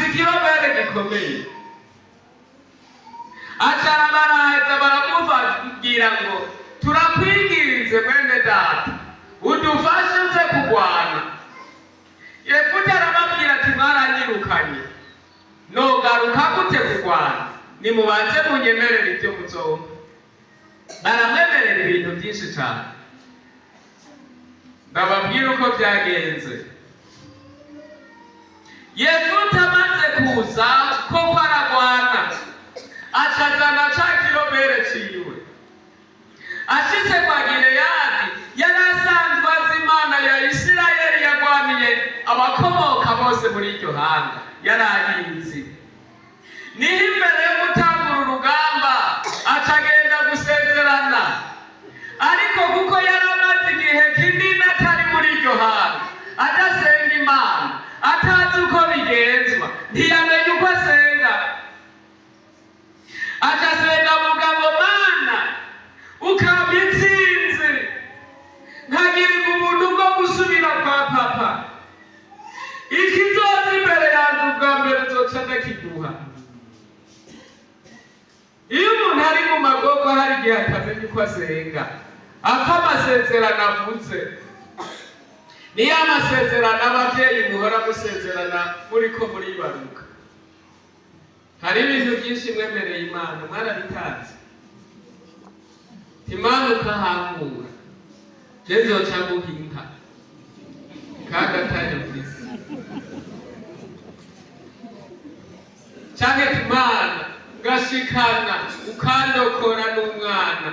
Ikirobere gikomeye. Acara baraza baramubwira ngo: "Turakwinginze, mwene data, udufashe uze kurwana." Yefuta arababwira ati: "Mwaranyirukanye, nogaruka gute kurwana? Nimubanze munyemerere ibyo muzompa." Baramwemerera ibintu byinshi cyane. Ndababwira uko byagenze. Yefuta amaze kuza koko aragwana, acazana ca kirobere ciwe. Ashitse kwa Gileyadi, yari asanzwe azi Imana ya Isirayeli yagwaniye abakomoka bose muri iryo hanga, yari ayizi. Niho imbere yo gutangura urugamba acagenda gusezerana, ariko kuko yari amaze igihe kinini atari muri iryo hanga, adasenga Imana, atazi uko bigenzwa, ntiyamenya uko asenga. Acasenga avuga ngo: "Mana, ukampa intsinzi, nkagirirwa ubuntu bwo gusubira kwa papa, ikizoza imbere yanjye ubwa mbere nzoca ndakiguha." Iyo umuntu ari mu magorwa, hari igihe atamenya uko asenga, apfa amasezerano avuze. Niyo amasezerano abavyeyi muhora musezerana muriko muribaruka. Hari ibintu byinshi mwemereye Imana mwarabitanze. Imana ukahankura, je nzoca nguha inka, kandi atayo mfise. Canke Imana ngashikana ukandokora n'umwana.